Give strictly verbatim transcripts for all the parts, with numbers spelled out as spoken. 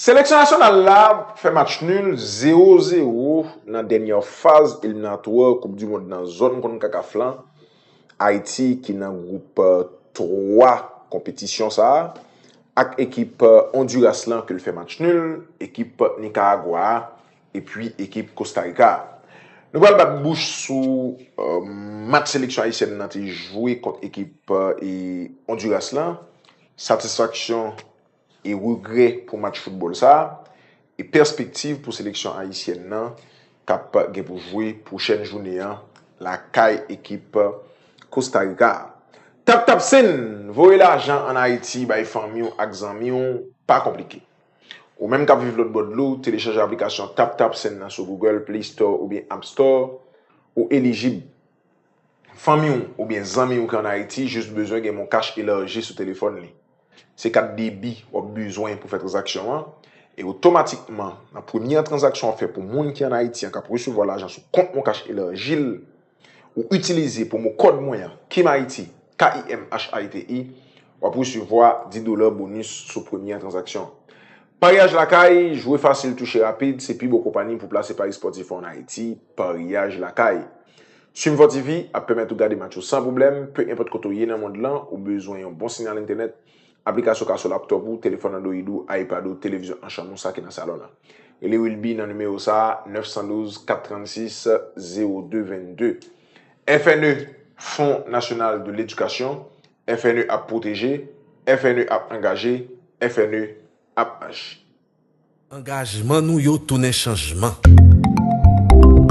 Seleksyon nasyonal la fè match nul zewo zewo nan dènyè faz eliminatwa Koup di Mond nan zòn konkakaf lan. Ayiti ki nan gwoup twa konpetisyon sa a, ak ekip Ondiras lan ke l fè match nul, ekip Nikaragwa a, epi ekip Kostarika a. Nou pral bat bouch sou match seleksyon ayisyèn nan te jwe kont ekip Ondiras lan. Satisfaksyon e regrè pou match foutbòl sa a, e pèspektiv pou seleksyon ayisyèn nan k ap gen pou jwe pwochèn jounen an lakay ekip Kostarika a. TapTapSend, voye lajan ann Ayiti bay fanmi w ak zanmi w pa konplike. Ou menm k ap viv lòt bò dlo, telechaje aplikasyon TapTapSend nan sou Google Play Store oubyen App Store. Ou elijib. Fanmi w oubyen zanmi w ki ann Ayiti jis bezwen gen MonCash elaji sou telefòn li. Se kat debi w ap bezwen pou fè tranzaksyon an, e otomatikman, nan premye tranzaksyon w ap fè pou moun ki ann Ayiti an k ap resevwa lajan sou kont MonCash elaji l, ou itilize pwomo kòd mwen an, KIMHAYITI, K I M H A Y T I, w ap resevwa dis dola bonis sou premye tranzaksyon. Paryaj lakay, jwe fasil, touche rapid, se pi bon konpayi pou plase pari spòtif ann Ayiti, Paryaj Lakay. Stream Fò T V ap pèmèt ou gade match ou san pwoblèm, pe enpòt kote w ye nan mond lan, ou bezwen yon bon sinyal entènèt, aplikasyon ka sou laptòp ou, telefòn Android ou, iPad ou, televizyon an chanm ou, sa ki nan salon nan. Rele Wilby nan nimewo sa a, nèf san douz, kat trannsis, zewo de vennde. F N E, Fonds National de l'Éducation, F N E ap pwoteje, F N E ap angaje, F N E ap aji. Angajman nou yo tounen chanjman.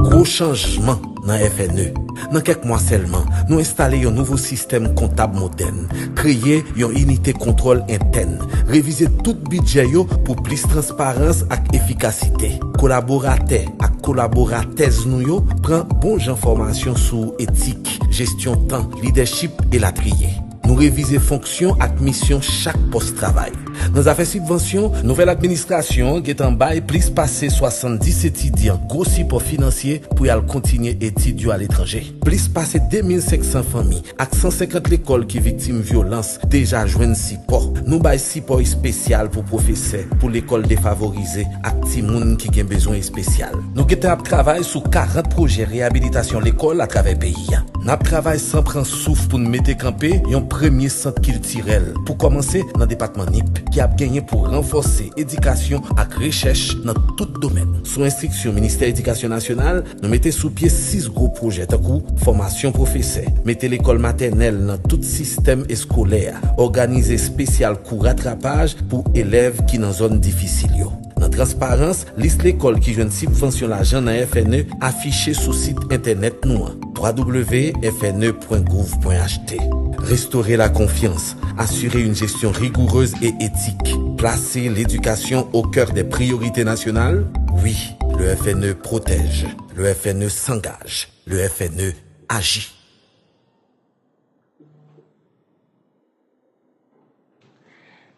Gwo chanjman nan F N E. Nan kèk mwa sèlman, nou enstale yon nouvo sistèm kontab modèn, kreye yon inite kontwòl entèn, revize tout bidjè yo pou plis transparans ak efikasite. Kolaboratè ak kolaboratèz nou yo pran bon jan fòmasyon sou etik, jesyon tan, lidèchip, elatriye. Nou revize fonksyon ak misyon chak pòs travay. Nan zafè sibvansyon, nouvèl administrasyon an gentan bay plis pase swasanndiz etidyan gwo sipò finansye pou y al kontinye etid yo aletranje. Plis pase de mil senk san fanmi ak san senkant lekòl ki viktim vyolans deja jwenn sipò. Nou bay sipò espesyal pou pwofesè, pou lekòl defavorize ak timoun ki gen bezwen espesyal. Nou gentan ap travay sou karant pwojè reyabilitasyon lekòl atravè peyi a. N ap travay san pran souf pou n mete kanpe yon premye sant kiltirèl, pou kòmanse nan depatman Nip, ki ap genyen pou ranfòse edikasyon ak rechèch nan tout domèn. Sou enstriksyon Ministè Edikasyon Nasyonal, nou mete sou pye sis gwo pwojè, tankou fòmasyon pwofesè, mete lekòl matènèl nan tout sistèm eskolè a, òganize espesyal kou ratrapaj pou elèv ki nan zòn difisil yo. Nan transparans, lis lekòl ki jwenn sibvansyon lajan nan F N E afiche sou sit entènèt nou an, w w w pwen F N E pwen gouv pwen H T. Restaurer la confiance, assurer une gestion rigoureuse et éthique, placer l'éducation au cœur des priorités nationales. Oui, le F N E protège, le F N E s'engage, le F N E agit.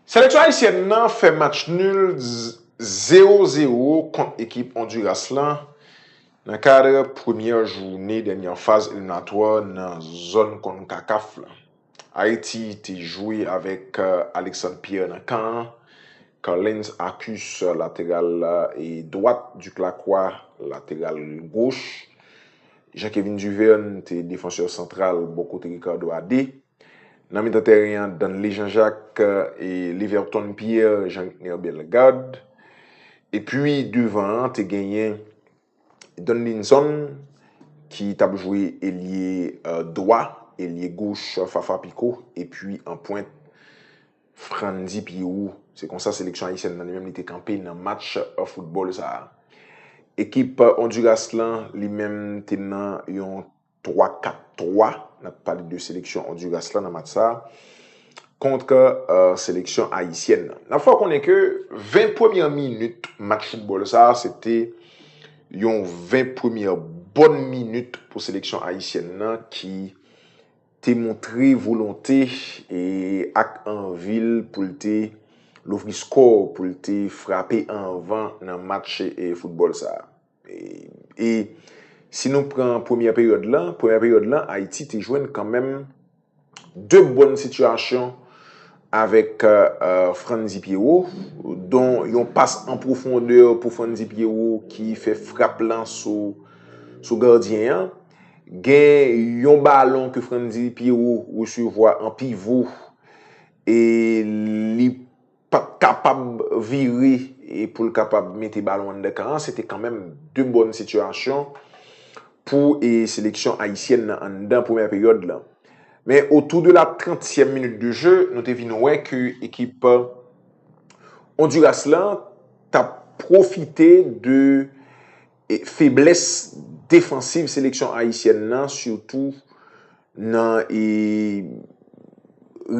Seleksyon ayisyèn nan fè match nul zewo zewo kont ekip Ondiras lan nan kad premyè jounen dènye faz eliminatwa nan zòn konkakaf lan. Ayiti te jwe avèk Alexandre Pierre nan kan an, Carlens Arcus lateral dwat, Duc Lacroix lateral goch, Jean Kevin Duverne te defansè santral bò kote Ricardo Adé. Nan mitan tèren an, Danley Jean Jacques, Leverton Pierre, Jean Ricner Bellegarde. Epi devan an, te genyen Donlinson ki t ap jwe elye dwa, elye goch Fafa Picault, epi an pwent Frandy Pierrot. Se konsa seleksyon ayisyèn nan li menm li te kanpe nan match foutbòl sa a. Ekip Ondiras lan, li menm te nan yon twa kat twa, n ap pale de seleksyon Ondiras lan nan match sa a, kont seleksyon ayisyèn nan. N ap fè w konnen ke ven premyè minit match foutbòl sa a, se te yon ven premyè bòn minit pou seleksyon ayisyèn nan ki te montre volonte e ak anvi l pou l te louvri skò, pou l te frape anvan nan match foutbòl sa a. E si nou pran premyè peryòd lan, premyè peryòd lan, Ayiti te jwenn kanmenm de bòn sitiyasyon avèk euh, Frandy Pierrot, don yon pas an pwofondè pou Frandy Pierrot ki fè frap lan sou, sou gadyen an. Gen yon balon ke Frandy Pierrot resevwa an pivo e li pa t kapab vire e pou l kapab mete balon anndan kan an. Se te kanmenm de bòn sitiyasyon pou e, seleksyon ayisyèn nan anndan premyè peryòd lan. Men otou de la trantyèm minit de jeu, nou te vin wè ke ekip Honduras lan t ap pwofite de e, feblès defansiv seleksyon ayisyèn nan, sitou nan e,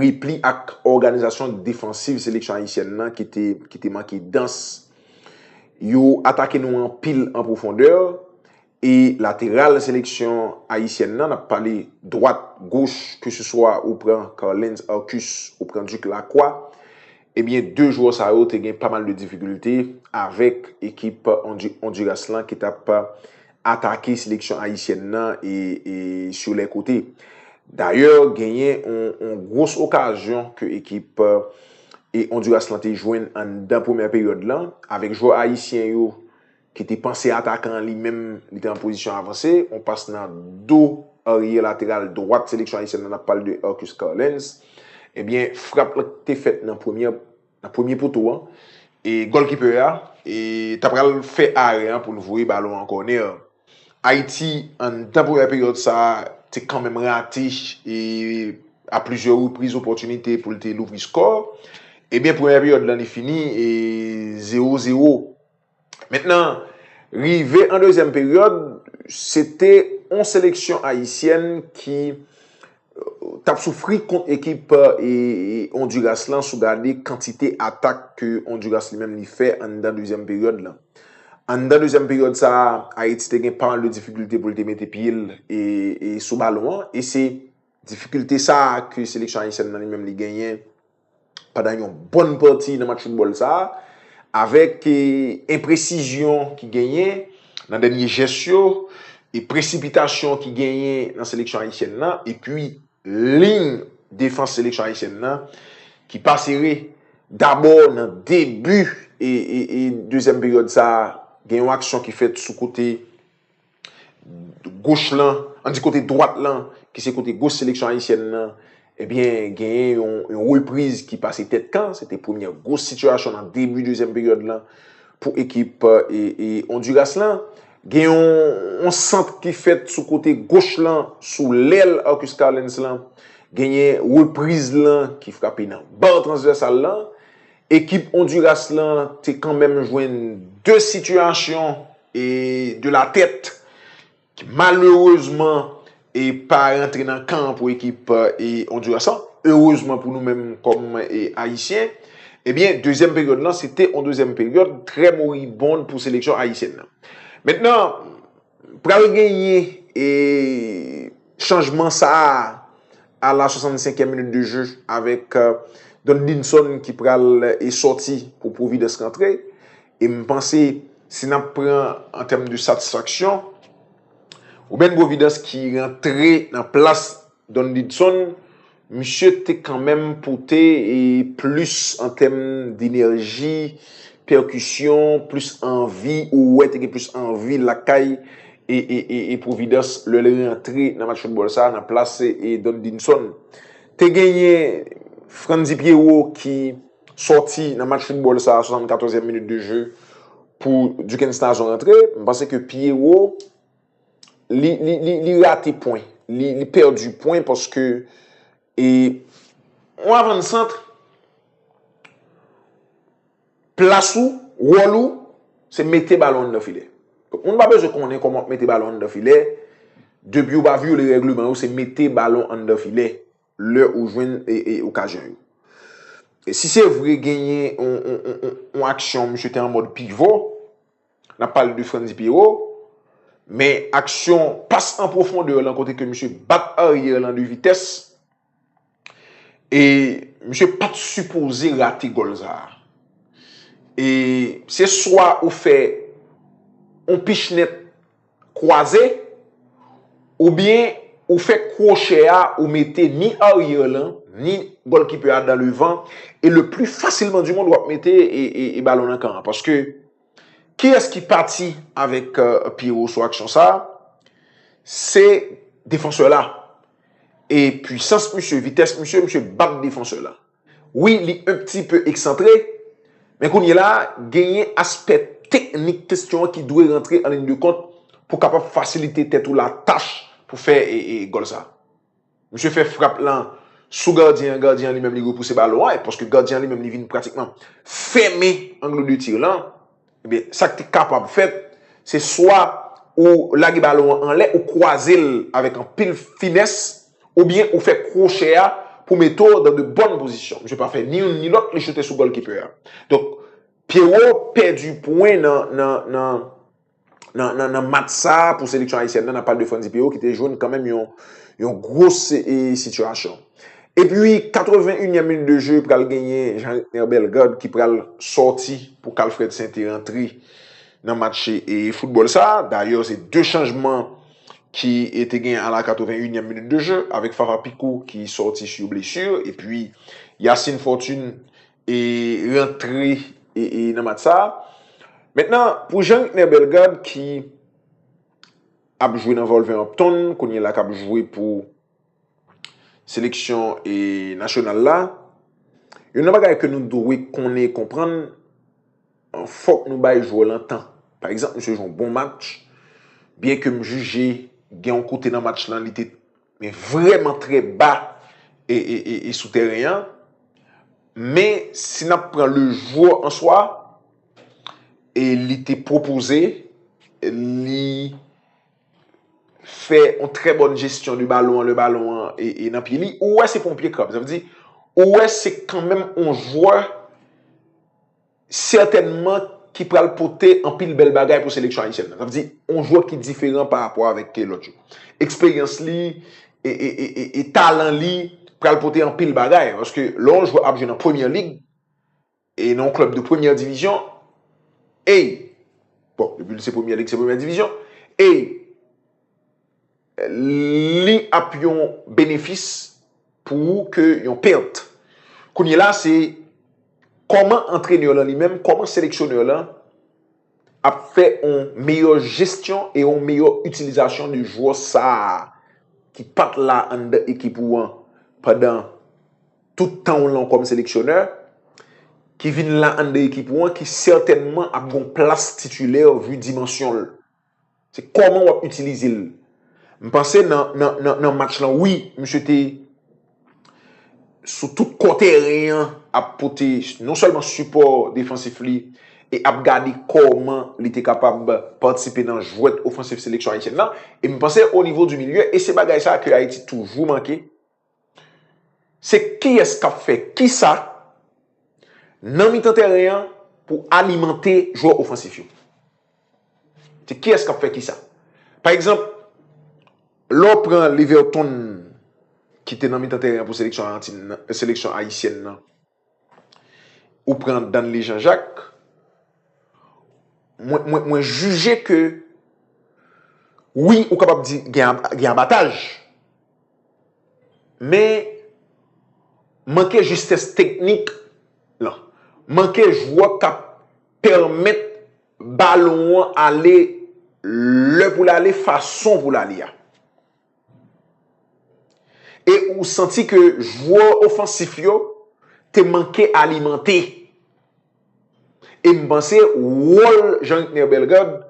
repli ak òganizasyon defansiv seleksyon ayisyèn nan ki te, ki te manke dans. Yo atake nou anpil an pwofondè e lateral seleksyon ayisyèn nan, n ap pale dwat, goch, keseswa ou pran Carlens Arcus, ou pran Duc Lacroix, ebyen, de jwè sa yo te gen pa mal de difikilte avèk ekip Ondi- Honduras lan ki t ap atake seleksyon ayisyèn nan e, e sou lè kote. Dayè, genyen yon, yon gwos okazyon ke ekip e Honduras lan te jwenn anndan premyè peryòd lan, avèk jwè ayisyen yo ki te panse atakan an li menm, li te an pozisyon avanse, yon pas nan do aryè lateral dwat seleksyon ayisyèn nan, n ap pale de Arcus Carlens. Ebyen, frap lan te fèt nan premyè, nan premye poto an, e golkiper a e ta pral fè arè an pou l voye balon an kònè. Ayiti, anndan premyè peryòd sa a, te kanmenm rate e a plizyè repriz opòtinite pou l te louvri skò. Ebyen, premyè peryòd lan li fini e zewo zewo. Mentnan, rive an dezyèm peryòd, se te yon seleksyon ayisyèn ki t ap soufri kont ekip e, e Honduras lan, si w gade kantite atak ke Honduras li menm li fè anndan dezyèm peryòd lan. Anndan dezyèm peryòd sa a, Ayiti te gen pa mal de difikilte pou l te mete pye l e, e sou balon an, e se difikilte sa a ke seleksyon ayisyèn nan li menm li genyen pandan yon bòn pati nan match foutbòl sa a, avèk e, enpresizyon ki genyen nan dènye jès yo, e presipitasyon ki genyen nan seleksyon ayisyèn nan, epi liy defans seleksyon ayisyèn nan ki pa sere. Dabò nan debi e, e, e dezyèm peryòd sa a, gen yon aksyon ki fèt sou kote goch lan, an di kote dwat lan, ki se kote goch seleksyon ayisyèn nan, ebyen, genyen yon, yon repriz ki pase tèt kan. Se te premyè gwo sitiyasyon nan debi dezyèm peryòd lan pou ekip e, e Honduras lan. Gen yon, yon sant ki fèt sou kote goch lan, sou lèl Arcus Carlens lan. Genyen repriz lan ki frape nan ba transvèsal lan. Ekip Honduras lan te kanmenm jwenn de sitiyasyon e de la tèt ki malerezman e pa rantre nan kan pou ekip e Honduras lan. Erezman pou nou menm kòm e Ayisyen, ebyen, dezyèm peryòd lan, se te yon dezyèm peryòd trè moribond pou seleksyon ayisyèn nan. Mentnan, pral genyen e chanjman sa a a la swasannsenkyèm minit de jeu avèk Dondinson ki pral e sòti pou Providence rantre. E m panse, si n ap pran an tèm de satisfaksyon, Ruben Providence ki rantre nan plas Dondinson, misye te kanmenm pote e plis an tèm denèji, pèkisyon, plis anvi, ou wè te gen plis anvi lakay e, e, e, e Providence lè l rantre nan match foutbòl sa a nan plas e Dondinson. Te genyen Frandy Pierrot ki sòti nan match foutbòl sa a, swasannkatòzyèm minit de jeu, pou Duckens Nazon rantre. M panse ke Pierrot, li, li, li, li rate pwen. Li, li pèdi pwen paske e yon avannsant, plas ou, wòl ou, se mete balon anndan filè. Donk, moun pa bezwen konnen kòman w ap mete balon anndan filè. Depi w pa vyole règleman yo, se mete balon anndan filè lè ou jwenn e, e, okazyon yo. E si se vre genyen yon, yon, yon, yon, yon aksyon, misye te an mòd pivo, n ap pale de Frandy Pierrot, men aksyon pas an pwofondè lan kote ke misye bat aryè lan de vitès, e misye pa t sipoze rate gòl sa a. E se swa ou fè yon pichnèt kwaze, oubyen ou fè kwochè a, ou mete ni aryè lan, ni golkeeper a dans le vent, e le plus facilement du monde w ap mete e, e, e balon nan kan an. Paske kiyès ki pati avèk euh, Pierrot sou aksyon sa a? Se defansè la. E pwisans misye, vitès misye, misye bat defansè la. Wi, li un petit peu excentré, men kounye la, genyen aspè teknik kesyon an ki dwe rantre an liy de kont pou kapab fasilite tèt ou latach pou fè e, e, gòl sa. Misye fè frap lan sou gadyen an, gadyen an li menm li repouse balon an, e paske gadyen an li menm li vin pratikman fèmen angle de tir lan, ebyen, sa k te kapab fèt, se swa ou lage balon an anlè, ou kwaze l avèk anpil finès, oubyen ou fè kwochè a pou mete w dans de bonnes positions. Misye pa fè ni youn ni lòt, li choute sou golkeeper a. Donk, Pierrot pèdi pwen nan, nan, nan, nan, nan, nan match sa a pou seleksyon ayisyèn nan, n ap pale de Frandy Pierrot ki te jwenn kanmenm yon, yon gwo se- e, sitiyasyon. Epi, katrevennyèm minit de jeu, pral genyen Jean Ricner Bellegarde ki pral sòti pou Calfred Sainté rantre nan match e, foutbòl sa a. Dayè, se de chanjman ki te genyen a la katrevennyèm minit de jeu, avèk Fafa Picault ki sòti sur blessure, epi Yacine Fortune e rantre e, e nan match sa a. Mentnan, pou Jean Ricner Bellegarde ki ap jwe nan Wolverhampton, kounye la k ap jwe pou seleksyon e nasyonal la, youn nan bagay ke nou dwe konnen e konprann, fòk nou bay jwè lan tan. Pa egzanp, misye jwe yon bon match, byen ke m jije gen yon kote nan match lan li te men vrèman trè ba e, e, e, e sou teren an. Men si n ap pran le jwè an swa, e li te pwopoze, li fè yon trè bòn jesyon de balon an, le balon an e, e nan pye li, ou wè se pa yon pye krab. Sa vle di, ou wè se kanmenm yon jwè sètènman ki pral pote anpil bèl bagay pou seleksyon ayisyèn nan. Sa vle di, yon jwè ki diferan pa rapò avèk ke lòt yo. Eksperyans li, e, e, e, e, e talan li pral pote anpil bagay. Paske lè yon jwè ap jwe nan Premye Lig, e nan yon klèb de premyè divizyon, e, bon, depi l se Premye Lig, se premyè divizyon, e li ap yon benefis pou ou ke yon pèt. Kounye la, se kòman antrenè lan li menm, kòman seleksyonè lan ap fè yon meyè jesyon e yon meyè itilizasyon de jwè sa a ki pa t la anndan ekip ou an pandan tout tan w lan kòm seleksyonè, ki vin la anndan ekip ou an, ki sètènman ap gen yon plas titilè vi dimansyon l. Se kòman w ap itilize l. M panse nan, nan, nan, nan match lan, wi, misye te sou tout kò teren an ap pote non sèlman sipò defansif li e ap gade kòman li te kapab patisipe nan jwèt ofansif seleksyon ayisyèn nan. E m panse o nivo di milye, e se bagay sa ke Ayiti toujou manke, se kiyès k ap fè kisa nan mitan teren an pou alimante jwè ofansif yo. Se kiyès k ap fè kisa? Pa egzanp, lè w pran Leverton ki te nan mitan teren an pou seleksyon Ajantin nan, seleksyon ayisyèn nan, ou pran Danley Jean-Jacques, mwen, mwen, mwen jije ke wi, ou kapab di gen, ab- gen abataj, men manke jistès teknik lan, manke jwè k ap pèmèt balon an ale lè pou l ale, fason pou l ale a. E ou santi ke jwè ofansif yo te manke alimante. E m panse wòl Jean Ricner Bellegarde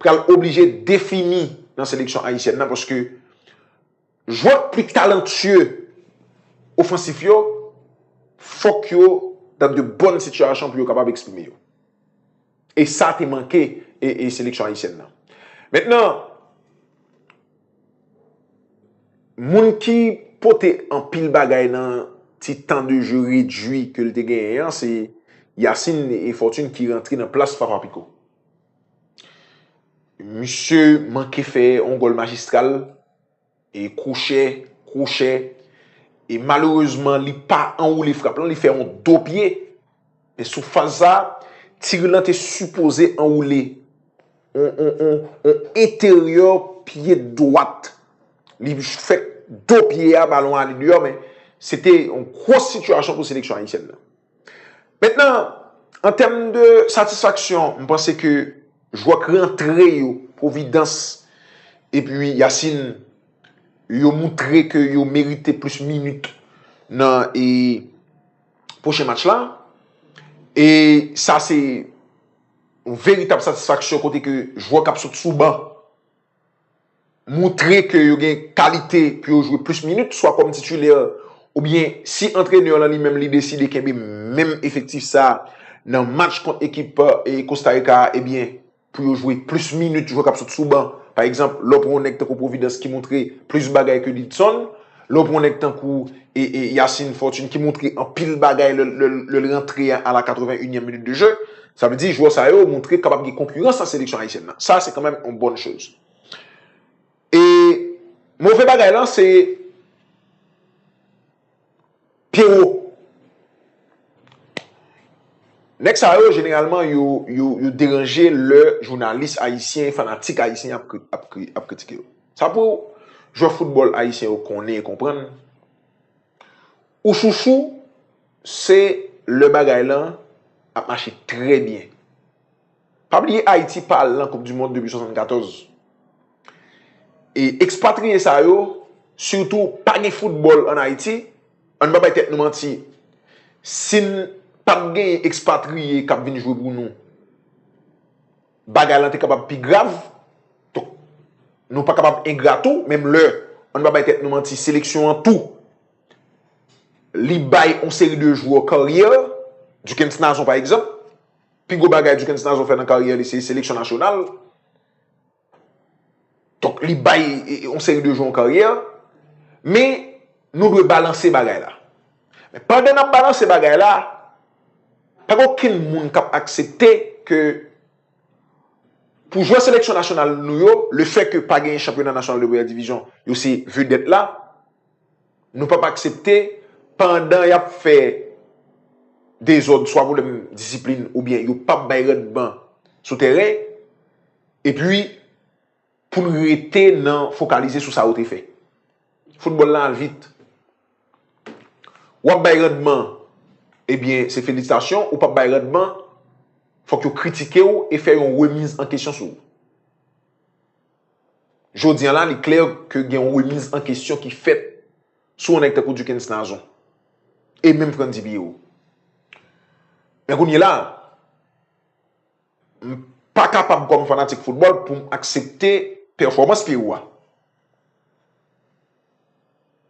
pral oblije defini nan seleksyon ayisyèn nan, paske jwè pli talantye ofansif yo, fòk yo dans de bonnes situations pou yo kapab eksprime yo. E sa te manke e, e seleksyon ayisyèn nan. Mentnan, moun ki pote anpil bagay nan ti tan de jeu redui ke l te genyen an, se Yacine e Fortune ki rantre nan plas Fafa Picault. Misye manke fè yon gòl majistral, e kwochè, kwochè, e malerezman, li pa anwoule frap lan, li fè yon do pye. Men sou faz sa, tir lan te sipoze anwoule on, on, on, on enteryè pye dwat. Li fè do pye a, balon ale deyò, men Se te yon gwo sitiyasyon pou seleksyon ayisyèn nan. Mentnan, an tèm de satisfaksyon, m panse ke jwè k rantre yo, Providence epi Yacine, yo moutre ke yo merite plis minit nan e, pwochen match la. E sa se yon veritab satisfaksyon kote ke jwè k ap sot sou ban moutre ke yo gen kalite pou yo jwe plis minit, swa kòm titilè oubyen si antrenè lan li menm li deside kenbe menm efektif sa nan match kont ekip e, Costa Rica a, ebyen, pou yo jwe plis minit, jwè k ap sot sou ban. Pa egzanp, lè w pran yon nèg tankou Providence ki moutre plis bagay ke Lidson, lè w pran yon nèg tankou e, e Yacine Fortune ki moutre anpil bagay lè, lè, lè l rantre a la katreven inyèm minit de jeu, sa vle di jwè sa yo moutre kapab gen konkirans nan seleksyon ayisyèn nan. Sa se kanmenm yon bòn choz. E move bagay lan se Pierrot. Nèg sa yo, jeneralman, yo, yo, yo deranje lè jounalis ayisyen, fanatik ayisyen ap, kri- ap, kri- ap kritike yo. Sa pou jwè foutbòl ayisyen yo konnen e konprann. Ou chouchou, se lè bagay lan ap mache trè byen. Pa bliye Ayiti pa al nan Koup di Mond depi swasannkatòz. E ekspatriye sa yo, sitou pa gen foutbòl ann Ayiti, ann pa bay tèt nou manti. Si n pa t genyen ekspatriye k ap vin jwe pou nou, bagay lan te kapab pi grav. Donk, nou pa kapab engra tou, menm lè, ann pa bay tèt nou manti, seleksyon an tou, li bay yon seri de jwè karyè, Duckens Nazon pa egzanp, pi gwo bagay Duckens Nazon fè nan karyè li se seleksyon nasyonal. Donk, li bay e, e, yon seri de jwè yon karyè. Men, nou dwe balanse bagay la. Men pandan n ap balanse bagay la, pa gen okenn moun k ap aksepte ke pou jwè seleksyon nasyonal nou yo, lefètke pa genyen chanpyona nasyonal de premyè divizyon, yo se vedèt la, nou p ap aksepte pandan y ap fè dezòd, swa pwoblèm disiplin, oubyen yo p ap bay randman sou teren, epi pou n rete nan fokalize sou sa yo te fè. Foutbòl la al vit. W ap bay randman, ebyen, se felisitasyon, ou p ap bay randman, fòk yo kritike w e fè yon remiz an kesyon sou ou. Jodi a la, li klè ke gen yon remiz an kesyon ki fèt sou yon nèg tankou Duckens Nazon e menm Frandy Pierrot. Men kounye la, m pa kapab kòm fanatik foutbòl pou m aksepte pèfòmans Pierrot a.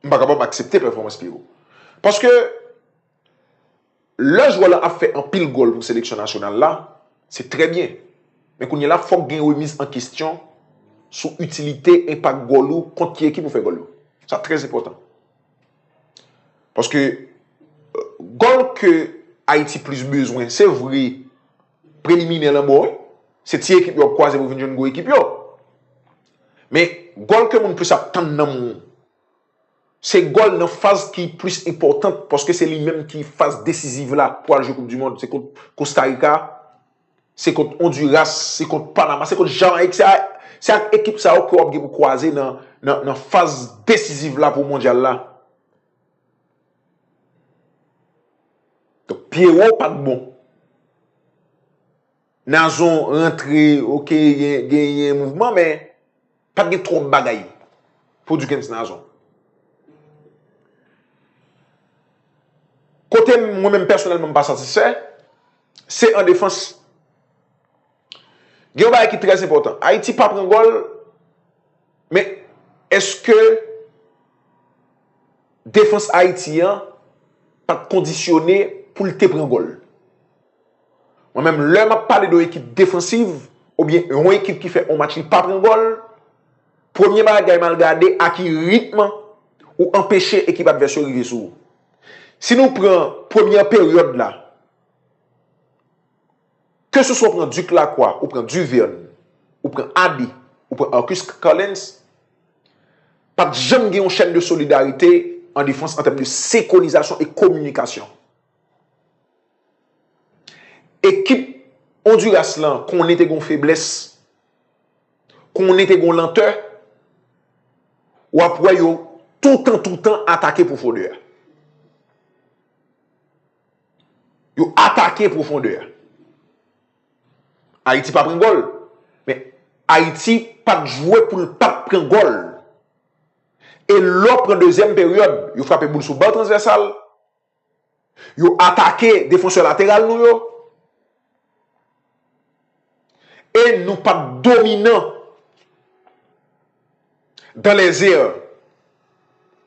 M pa kapab aksepte pèfòmans Pierrot. Paske lè jwè lan ap fè anpil gòl pou seleksyon nasyonal la, se trè byen. Men kounye la, fòk gen remiz an kesyon sou itilite, enpak gòl ou, kont ki ekip ou fè gòl yo. Sa trè enpòtan. Paske euh, gòl ke Ayiti plis bezwen, se vre, preliminè lan bon, wi. Se ti ekip yo ap kwaze pou vin jwenn gwo ekip yo. Men gòl ke moun plis ap tann nan men w, se gòl nan faz ki plis enpòtan, paske se li menm ki faz desiziv la pou al jwe Koup di Mond, se kont Costa Rica, se kont Honduras, se kont Panama, se kont Jamayik, se a- se ak ekip sa yo ke w ap gen pou kwaze nan, nan, nan faz desiziv la pou mondyal la. Donk, Pierrot pa t bon. Nazon rantre, oke, gen- genyen mouvman, men pa t gen twòp bagay pou Duckens Nazon. Kote m- mwen menm pèsonèlman m pa satisfè, se an defans. Gen yon bagay ki trè enpòtan. Ayiti pa pran gòl, men èske defans Ayiti an pa t kondisyone pou l te pran gòl? Mwen menm, lè m ap pale de yon ekip defansiv, oubyen yon ekip ki fè yon match li pa pran gòl, premye bagay m al gade a ki ritm ou anpeche ekip advès yo rive sou ou. Si nou pran premyè peryòd la, keseswa w pran Duc Lacroix, ou pran Duverne, ou pran Abbé, ou pran Arcus Collins, pa t janm gen yon chèn de solidarite an defans an tèm de senkronizasyon e kominikasyon. Ekip Honduras lan konnen te gen yon feblès, konnen te gen yon lantè, w ap wè yo toutan, toutan atake pwofondè a. Yo atake pwofondè a. Ayiti pa pran gòl. Men Ayiti pa t jwe pou l pa t pran gòl. E lè w pran dezyèm peryòd, yo frape boul sou ba transvèsal, yo atake defansè lateral nou yo, e nou pa t dominan dans les airs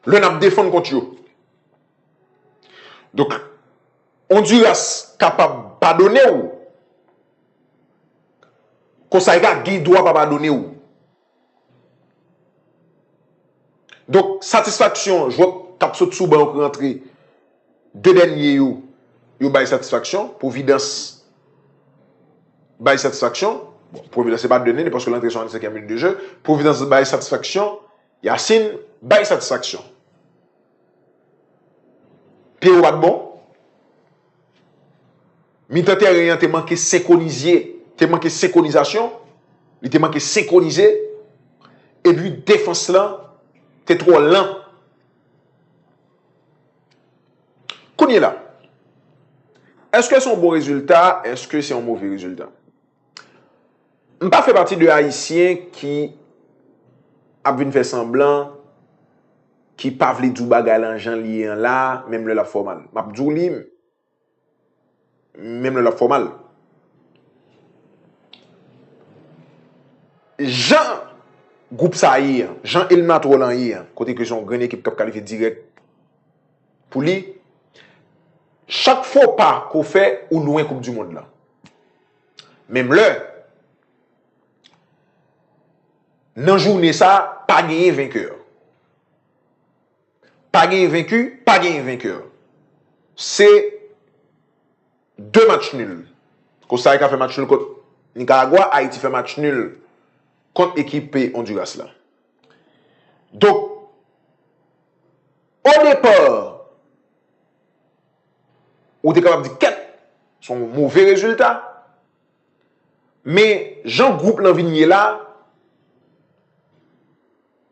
lè n ap defann kont yo. Donk, Honduras kapab padone w, Costa Rica gen dwa pa padone w. Donk, satisfaksyon, jwè k ap sot sou ban yo k rantre, de dènye yo, yo bay satisfaksyon. Providence bay satisfaksyon. Bon, Providence se pa de dènye, paske l antre swasann senkyèm minit de jeu. Providence bay satisfaksyon. Yacine bay satisfaksyon. Pye yo pa t bon. Mitan tèren an te manke senkwonize, te manke senkwonizasyon, li te manke senkwonize, epi defans lan te twò lan. Kounye la, èske se yon bon rezilta? Èske se yon move rezilta? M pa fè pati de Ayisyen ki ap vin fè sanblan, ki pa vle di w bagay lan jan l ye an la, menm lè l ap fè w mal. M ap di w li, menm lè l ap fè w mal. Jan gwoup sa a ye an, jan eliminatwa lan ye an, kote ke se yon grenn ekip k ap kalifye dirèk pou li, chak fo pa ke w fè, ou lwen Koup di Mond lan. Menm lè, nan jounen sa, pa genyen venkè. Pa genyen venki, pa genyen venkè. Se de match nul. Costa Rica fè match nul kont Nicaragua, Ayiti fè match nul kont ekip Honduras la. Donk, o depa, ou te kapab di kèt, se yon move rezilta. Men, jan gwoup lan vin ye la,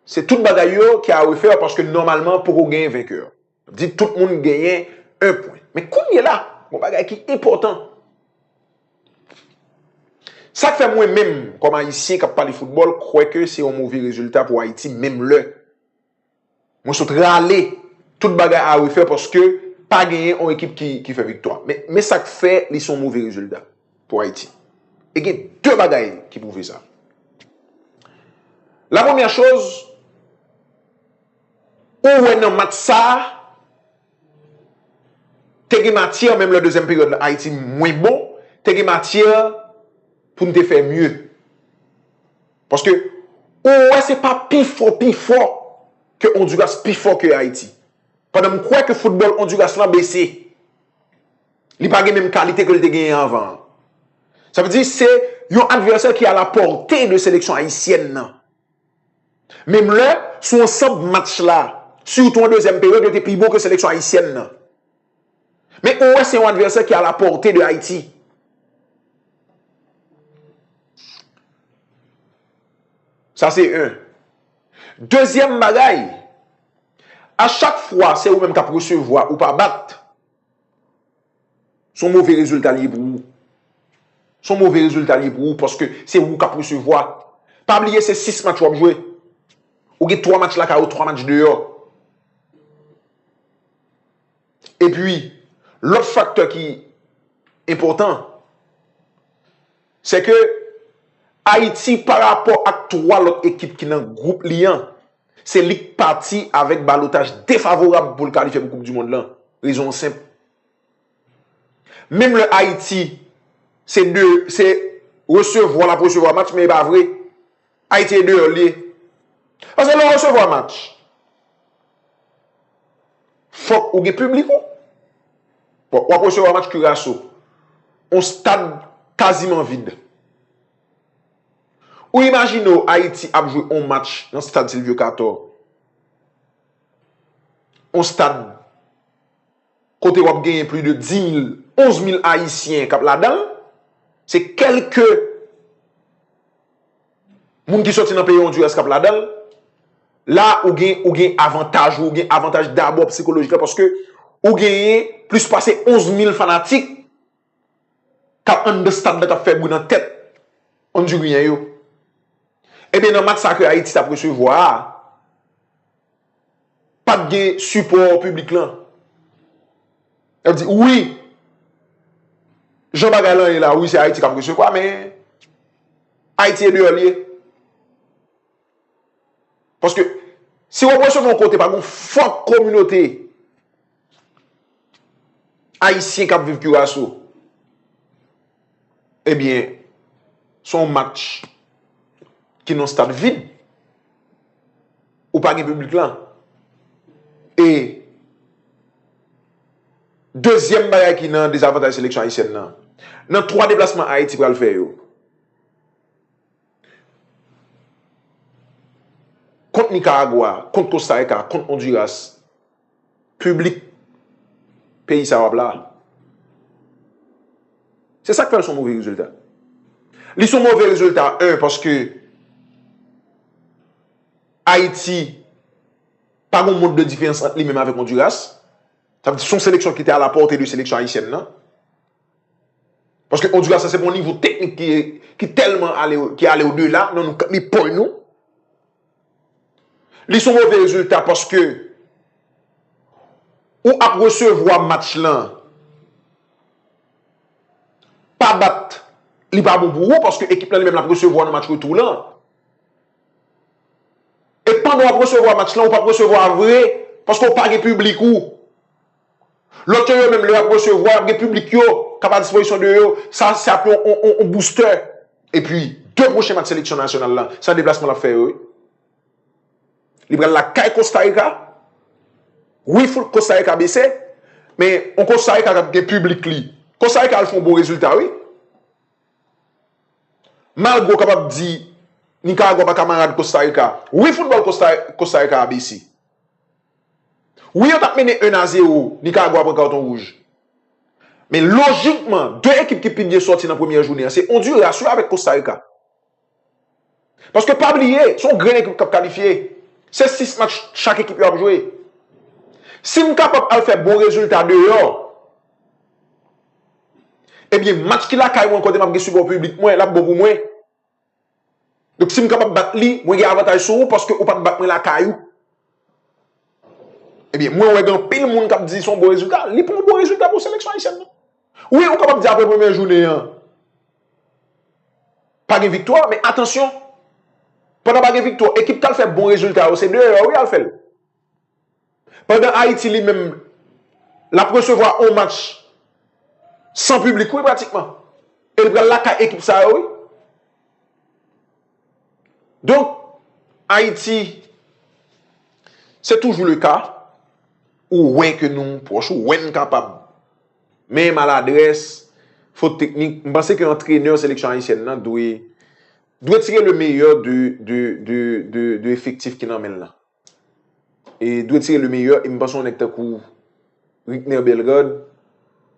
se tout bagay yo ki a refè paske nòmalman poko genyen venkè. Di tout moun genyen en pwen. Men kounye la, gon bagay ki enpòtan. Sa k fè mwen menm, kòm Ayisyen k ap pale foutbòl, kwè ke se yon move rezilta pou Ayiti, menm lè mwen sot rale tout bagay a refè paske pa genyen yon ekip ki, ki fè viktwa. Men, men sa k fè li se yon move rezilta pou Ayiti. E gen de bagay ki pwouve sa. La premyè choz, ou wè nan match sa a, te gen matyè, menm lè dezyèm peryòd la Ayiti mwen bon, te gen matyè pou n te fè mye. Paske ou wè se pa pi fò, pi fò ke Honduras pi fò ke Ayiti. Pandan m kwè ke foutbòl Honduras lan bese. Li pa gen menm kalite ke l te genyen anvan an. Sa vle di se yon advèsè ki a la pòte de seleksyon ayisyèn nan. Menm lè, sou ansanm match la, sitou an dezyèm peryòd, yo te pi bon ke seleksyon ayisyèn nan. Men ou wè se yon advèsè ki a la pòte de Ayiti. Sa se en. Dezyèm bagay, a chak fwa se ou menm k ap resevwa ou pa bat, se yon move rezilta li ye pou ou. Se yon move rezilta li ye pou ou paske se ou k ap resevwa. Pa bliye se sis match w ap jwe. Ou gen twa match lakay ou, twa match deyò. Epi, lòt faktè ki enpòtan, se ke Ayiti, pa rapò ak twa lòt ekip ki nan gwoup li an, se li k pati avèk balotaj defavorab pou l kalifye pou Koup di Mond lan. Rezon an senp. Menm lè Ayiti, se de, se resevwa l ap resevwa match, men e pa vre. Ayiti e deyò l ye. Paske lè w resevwa match, fòk ou gen piblik ou. Bon, w ap resevwa match Curaçao. Yon stad kaziman vid. Ou imajine w Ayiti ap jwe yon match nan stad Sylvio Cator. Yon stad kote w ap genyen plis de dis mil, onz mil Ayisyen k ap ladan l. Se kèlke moun ki soti nan peyi Honduras k ap ladan l. La, ou gen, ou gen avantaj ou, ou gen avantaj dabò sikolojik la, paske ou genyen plis pase onz mil fanatik k ap anndan stad la, k ap fè bri nan tèt Ondiryen yo. Ebyen, nan match sa ke Ayiti t ap resevwa a, pa t gen sipò piblik lan. Yo di, wi, jan bagay lan ye la, wi, se Ayiti k ap resevwa, men Ayiti e deyò l ye. Paske si w ap resevwa yon kote pa gen yon fòk kominote ayisyen k ap viv Kiraso, ebyen, se yon match ki nan stad vid, ou pa gen piblik lan. E dezyèm bagay ki nan dezavantaj seleksyon ayisyèn nan, nan twa deplasman Ayiti pral fè yo, kont Nikaragwa, kont Kosta Rika, kont Ondiras, piblik peyi sa yo ap la. Se sa k fè l se yon move rezilta. Li se yon move rezilta, en, paske Ayiti pa gen yon mond de diferans ant li menm avèk Ondiras. Sa vle di, se yon seleksyon ki te a la pòte de seleksyon ayisyèn nan. Paske Ondiras la, se pa yon nivo teknik ki, ki tèlman ale, ki ale odela nan nou, lipòy nou. Li se yon move rezilta paske ou ap resevwa match lan pa bat, li pa bon pou ou, paske ekip lan li menm l ap resevwa nan match retou lan. E pandan w ap resevwa match lan, ou p ap resevwa vre, paske w pa gen piblik ou. Lòt yo, yo menm, lè y ap resevwa, y ap gen piblik yo k ap a dispozisyon de yo. Sa, se ap yon, yon, yon, yon booster. Epi, de pwochen match seleksyon nasyonal la, se nan deplasman l ap fè yo, wi. Li pral lakay Kosta Rika. Wi, fout Kosta Rika bese, men yon Kosta Rika k ap gen piblik li. Kosta Rika al fè yon bon rezilta, wi. Malgre w kapab di Nikaragwa pa kamarad Kosta Rika. Wi, foutbòl Kosta, Kosta Rika a bese. Wi, yo t ap mennen en a zewo, Nikaragwa pran kawton wouj. Men lojikman, de ekip ki pi byen sòti nan premyè jounen an, se Ondiras, wi, avèk Kosta Rika. Paske pa bliye, se yon grenn ekip k ap kalifye. Se sis match chak ekip yo ap jwe. Si m kapab al fè bon rezilta deyò, ebyen, match ki lakay mwen kote m ap gen sipò piblik mwen, l ap bon pou mwen. Donk, si m kapab bat li, mwen gen avantaj sou ou paske ou pa t bat mwen lakay ou. Ebyen, mwen wè gen anpil moun k ap di se yon bon rezilta. Li pa yon bon rezilta pou seleksyon ayisyèn nan. Wi, ou kapab di apre premyè jounen an, pa gen viktwa, men atansyon, pandan pa gen viktwa, ekip k al fè bon rezilta yo, se deyò, wi, y al fè l. Pandan Ayiti, li menm, l ap resevwa yon match san piblik, wi, pratikman. E l pral lakay ekip sa yo, wi. Donk, Ayiti, se toujou le ka, ou wè ke nou pwòch, ou wè n kapab. Men maladrès, fot teknik, m panse ke antrenè seleksyon ayisyèn nan dwe, dwe tire le meyè de, de, de, de, de efektif ki nan men l lan. E dwe tire le meyè, e m panse yon nèg tankou Ritner Bellegarde,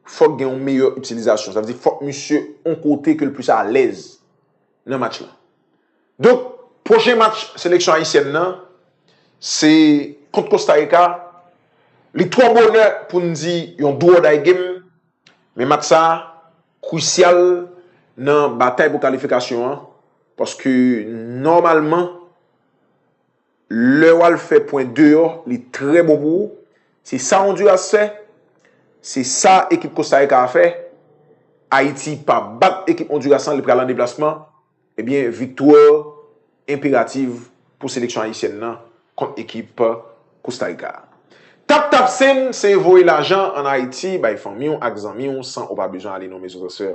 fòk gen yon meyè itilizasyon. Sa vle di fòk misye yon kote ke l plis alèz nan match lan. Donk, pwochen match seleksyon ayisyèn nan, se kont Kosta Rika. Li twò bonè pou n di yon do or die game, men match sa krisyal nan batay pou kalifikasyon an, paske nòmalman, lè w al fè pwen deyò, li trè bon pou ou. Se sa Ondiras fè, se sa ekip Kosta Rika a fè. Ayiti pa bat ekip Ondiras lan, li pral an deplasman. Ebyen, viktwa enperativ pou seleksyon ayisyèn nan kont ekip Kosta Rika a. Tap Tap Send se voye lajan ann Ayiti bay fanmi w ak zanmi w san ou pa bezwen ale nan yon mezon transfè.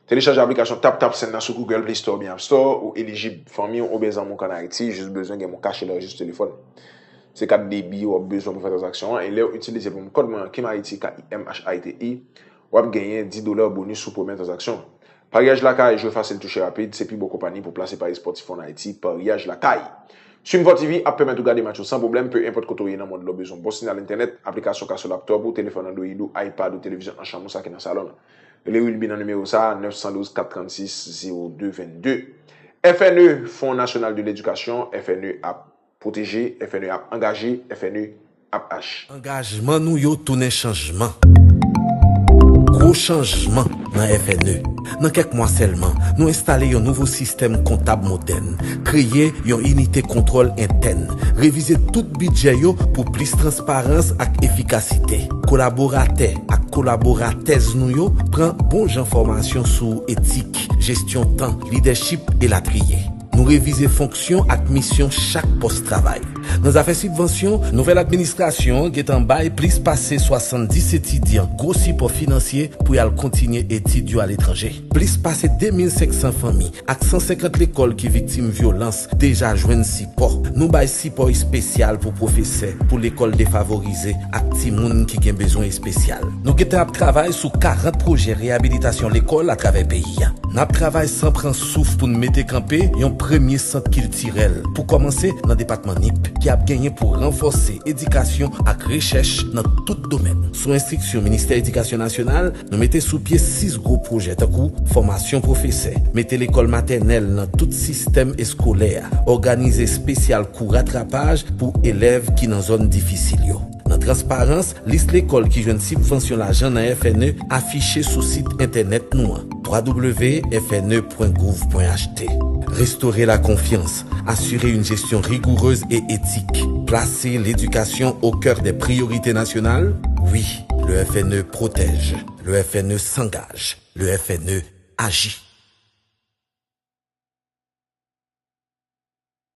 Telechaje aplikasyon Tap Tap Send nan sou Google Play Store oubyen App Store. Ou elijib, fanmi w oubyen zanmi w k ann Ayiti jis bezwen gen MonCash e lòjis sou telefòn. Se kat debi w ap bezwen pou fè tranzaksyon an. E lè w itilize pwomokòd mwen an, Kim Haiti, K I M H I T I, w ap genyen dis dola bonis sou premyè tranzaksyon. Paryaj lakay, jwe fasil, touche rapid, se pi bon konpayi pou plase pari espòtif ann Ayiti, Paryaj Lakay. Stream four T V ap pèmèt ou gade match ou san pwoblèm, pe enpòt kote w ye nan mond lan. Ou bezwen bon sinyal entènèt, aplikasyon ka sou laptòp ou, telefòn Android ou, iPad ou, televizyon nan chanm ou, sa ki nan salon nan. Rele Wilby nan nimewo sa a, nèf san douz, kat trannsis, zewo de vennde. F N E, Fonds National de l'Éducation, F N E ap pwoteje, F N E ap angaje, F N E ap aji. Angajman nou yo tounen chanjman. Gwo chanjman nan F N E. Nan kèk mwa sèlman, nou enstale yon nouvo sistèm kontab modèn, kreye yon inite kontwòl entèn, revize tout bidjè yo pou plis transparans ak efikasite. Kolaboratè ak kolaboratèz nou yo pran bon jan fòmasyon sou etik, jesyon tan, lidèchip, elatriye. Nou revize fonksyon ak misyon chak pòs travay. Nan zafè sibvansyon, nouvèl administrasyon an gentan bay plis pase swasanndis etidyan gwo sipò finansye pou y al kontinye etid yo aletranje. Plis pase de mil senk san fanmi ak san senkant lekòl ki viktim vyolans deja jwenn sipò. Nou bay sipò espesyal pou pwofesè, pou lekòl defavorize ak timoun ki gen bezwen espesyal. Nou gentan ap travay sou karant pwojè reyabilitasyon lekòl atravè peyi a. N ap travay san pran souf pou n mete kanpe yon premye sant kiltirèl, pou kòmanse nan depatman Nip, ki ap genyen pou ranfòse edikasyon ak rechèch nan tout domèn. Sou enstriksyon Ministè Edikasyon Nasyonal, nou mete sou pye sis gwo pwojè, tankou fòmasyon pwofesè, mete lekòl matènèl nan tout sistèm eskolè a, òganize espesyal kou ratrapaj pou elèv ki nan zòn difisil yo. Nan transparans, lis lekòl ki jwenn sibvansyon lajan nan F N E afiche sou sit entènèt nou an, w w w pwen gouv pwen h t. Restaurer la confiance, assurer une gestion rigoureuse et éthique, placer l'éducation au cœur des priorités nationales. Oui, le F N E protège, le F N E s'engage, le F N E agit.